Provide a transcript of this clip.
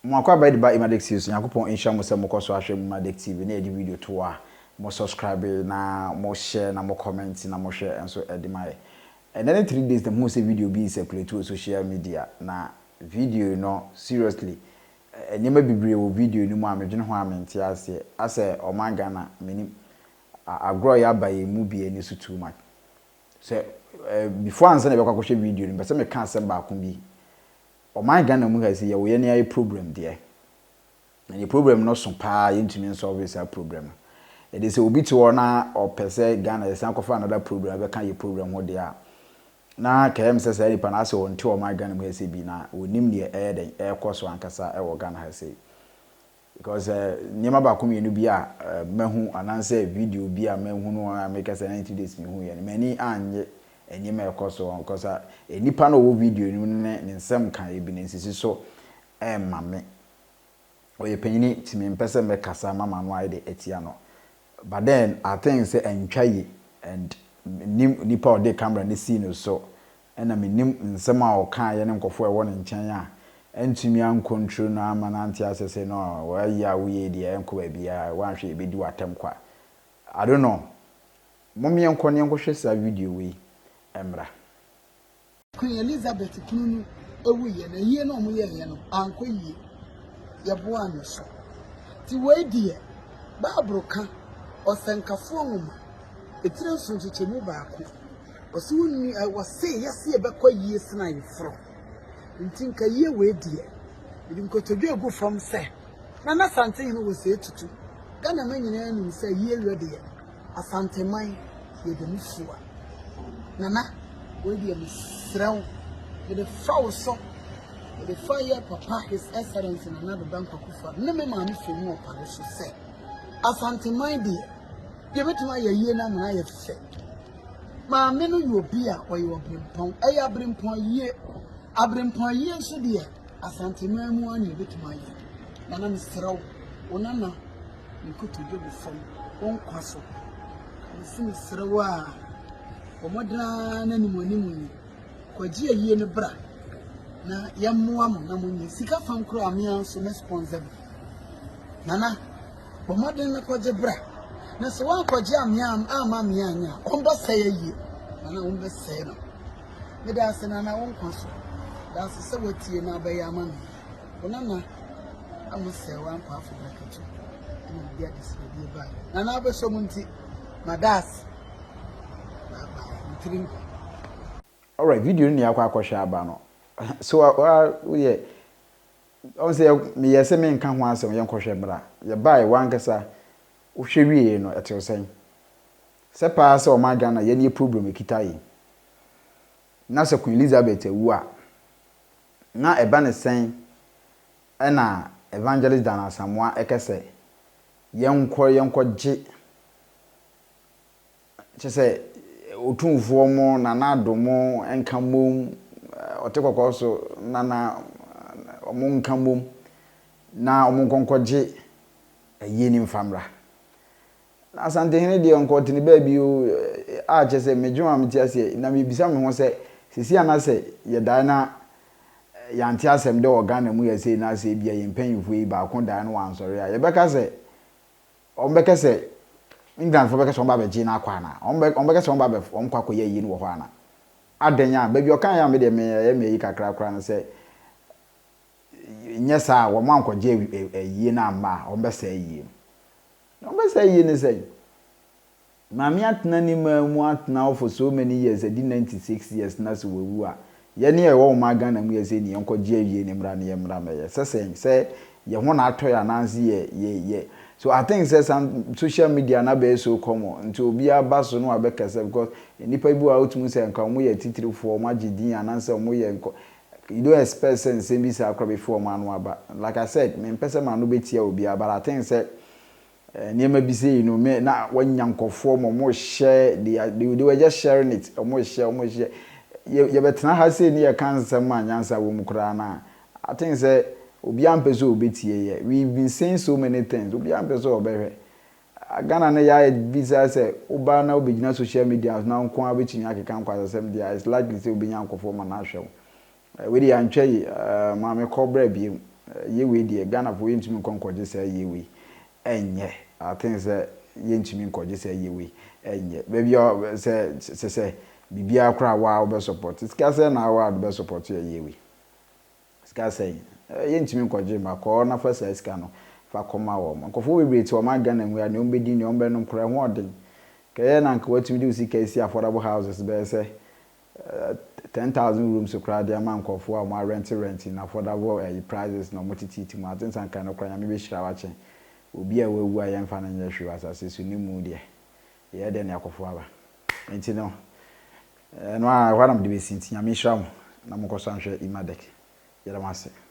Mo akwaaba de ba Imadek TV so. Nyankopɔn nhyira mo sɛ mokɔ so ahwɛ Imadek TV na yɛde video to hɔ a, mo subscribe na mo share na mo comment na mo hwɛ nso de ma yɛ. Ɛnɛ ne 3 days na muhu sɛ video bi circulate wɔ social media, na video no, seriously, nneɛma bebree wɔ video no mu a medwene ho a mente aseɛ. Asɛ ɔman Ghana, menim agorɔ a yɛaba yɛn mu bi ani so too much. Sɛ before ansa na yɛbɛkɔ akɔhwɛ video no, mpɛ sɛ meka asɛm baako bi. Ɔman Ghana mu ha sɛ yɛwɔ yɛn ayɛ problem deɛ, na yɛ problem no so paa, yɛntumi nsolve saa problem no. Ɛde sɛ obi te hɔ na ɔpɛ sɛ Ghana yɛsan kɔfa another problem bɛka yɛ problem ho deɛ a, na kɛyɛ m sɛ saa nipa no asɛ ɔnte ɔman Ghana mu ha sɛ bi na onim deɛ ɛyɛ dɛn ɛrekɔ so ankasa ɛwɔ Ghana ha sɛ, because nneɛma baako mmienu bi a mahu anaasɛ video bi a mahu no a meka sɛ 90 days mehu yɛ no, m'ani annye nneɛma ɛkɔ so, because nipa no ɔwɔ video no ne ne nsɛm ka ebi ne nsisi so ɛmma me. Ɔyɛ panyini, tìmi mpɛ sɛ mɛkasa mama no ayɛ de atia no, but then I think sɛ ɛntwa yi and nim nipa a ɔde camera ne si no so, ɛna menim nsɛm a ɔka yɛ ne nkɔfoɔ a ɛwɔ ne nkyɛn a ɛntumi ancontrol no ama nante asɛ sɛ no wɔayi a woyɛ deɛ ɛnkɔ baabiara, wanhwɛ yɛbɛdi w'atɛm kwa. I don't know, mom yɛnkɔ ne yɛnkɔhwɛ saa video wei mmra. Queen Elizabeth kunu no ewuyɛ na yie na ɔmo yɛɛyɛ no ankɔ yie, yɛboa no so. Ti wei deɛ, Baaburo ka Ɔsɛnkafoɔ nwoma etire nso nkyekyɛmu 1, ɔsi wo nua ɛ wɔse yɛsi yɛbɛkɔ yie sena ayeforɔ. Nti nka yie wei deɛ, mede nkotodwe egu fam sɛ Nana Asantehene wɔ sɛ etutu Ghana ma nyinaa nim sɛ yie wɛ deɛ, Asanteman yɛde mu fua. Nana, wei deɛ mesrɛ wo, mede fa wo so, mede fa yɛ papa His Excellence Nana Addo Dankwa Akufo ne me maame Femi Ɔpare so sɛ Asanteman deɛ, yɛbɛtumi ayɛ yie no amana ayɛ fɛ. Maame no yɛ obi a ɔyɛ ɔberempɔn, ɛyɛ aberempɔn yie. Aberempɔn yie nso deɛ, Asanteman mu ara na yɛbɛtumi ayɛ. Nana, mesrɛ wo, wo nana nkotodwe gu fam, wo nkwa so. Mesi mesrɛ wo a, bɔ mmɔden ara n'anim anim yi, kɔgye ayie no bra na yɛmmoa mo na monyɛ sika fam koraa. Mmea nso me sponsor bi. Nana, bɔ mmɔden na kɔgye bra, na sɛ woankɔgye amea ama mmea anyɛ a, ɔmbɛsɛe ayie. Nana, ɔmbɛsɛe no. Meda ase, Nana, wo nkwa so. Da ase sɛ woatie na abɛyɛ ama me. Wo nana ama sɛ wankɔ afɔ brakatu ɛna mede adesrɛdie baeɛ. Nana, abɛsɔ mu nti mada ase. Bye bye, ntiri nkwa. Alright, video no ne akɔ akɔhwɛ aba no so wa woyɛ ɔn sɛ meyɛ sɛ menka ho asɛm. Yɛnkɔhwɛ mmra. Yɛbae, wankasa wohwɛ wie no, ɛtew sɛn sɛ paa sɛ ɔman Ghana yɛne yɛ problem ekita yi, na sɛ Queen Elizabeth awu a, na ɛba ne sɛn ɛna Evangelist Dan Asamoah ɛkɛ sɛ yɛnkɔ gye kyɛ sɛ Otumfoɔ mo Nana Addo mo nka mmom, ɔte kɔkɔɔ so nana ɔmo nka mmom na ɔmo nkɔnkɔgye ayie ne mfa mmra. Na Asantehene deɛ, nkɔɔte ne baabi o, a kyerɛ sɛ medwe a mete aseɛ na mebisa me ho sɛ sisi ana sɛ yɛdae na yɛante asɛm dɛ wɔ Ghana mu yɛ sei, na sɛ ebia yɛn mpanyinfoɔ yi baako dae no wansɔre a, yɛbɛka sɛ ɔmbɛka sɛ Englandfoɔ bɛka sɛ ɔmba abɛgye no akɔ ana, ɔmbɛka sɛ ɔmba abɛ ɔmkɔ akɔyɛ ayie no wɔ hɔ ana adɛn a baabi ɔka yɛ a, me deɛ meyɛ me ayi kakra koraa no sɛ nyɛ saa a wɔn ankɔgye ayie no amma a, ɔmbɛsɛe ayie no. Ɔmbɛsɛe ayie no sɛn? Maame atena ne maa mu, atena hɔ for so many years, adi 96 years, na sɛ wawu a, yɛne ɛwɔ wɔn Ghana mu yɛ sɛ ni yɛnkɔgye awie ne mmra ne yɛ mmra mɛyɛ sɛ sɛn sɛ yɛ ho na atɔ yɛ anaasɛ yɛ. So I think sɛ some social media na bɛyɛ so common nti obiara ba so no wabɛkasa, because nipa bi wɔ a wotumi sɛ nka wɔn yɛ titirifoɔ, wɔn agye din anaasɛ wɔn yɛ nkɔ, you don't expect sɛ nsɛm bi saa koraa bɛfi wɔn ano aba. Like I said, mempɛ sɛ maa no bɛtia obiara, but I think sɛ nneɛma bi sɛ me na wanya nkɔfoɔ ma ɔmo hyɛ, they were just sharing it, ɔmo hyɛ, ɔmo hyɛ. Yɛbɛtena ha sei ne yɛka nsɛm a nyansa wɔ mu koraa na I think sɛ obiara mpɛ sɛ obetie yɛ. We been saying so many things, obiara mpɛ sɛ ɔbɛhwɛ. Ghana no yɛayɛ bisa sɛ woba na wobɛgyina social media na nko ara wobɛtumi akeka nkwasasɛm deɛ, it's likely sɛ wobɛnya nkɔfoɔ ma no ahwɛ wo. Wei de yɛantwa yi, maame kɔ brɛ biem. Ayie wei deɛ Ghanafoɔ yɛntumi nkɔ nkɔgye saa ayie wei ɛnyɛ. I think sɛ yɛntumi nkɔgye saa ayie wei ɛnyɛ. Baabi a sɛ sɛ sɛ biribiara koraa waa wobɛ support. Sika sɛn na waa de bɛ support ayie wei? Sika sɛn? Yɛntumi nkɔgye mma. Kɔ na fa saa sika no fa kɔma wɔn. Nkurɔfoɔ bebree te ɔman Ghana mu ha, nea wɔbɛdi, nea wɔbɛnom koraa ɛho ɔden. Kɛyɛ na anka watumi de wo sika asi affordable houses bɛyɛ sɛ 10,000 rooms koraa de ama nkurɔfoɔ a wɔn arɛnte rɛnte in affordable ɛyi prices na wɔn tete mu. Ate nsa nka no koraa Nyame bɛhyira wo akyɛn obi a wawu a yɛmfa no nyɛ hwee wɔ asase so ne mu deɛ yɛyɛ dɛn ne akɔfo aba. Nti no ɛno a ɛhɔ na mede bɛsi. Nti Nyame nhyira mo na monkɔ so anhwɛ Imadek. Yɛda mo ase.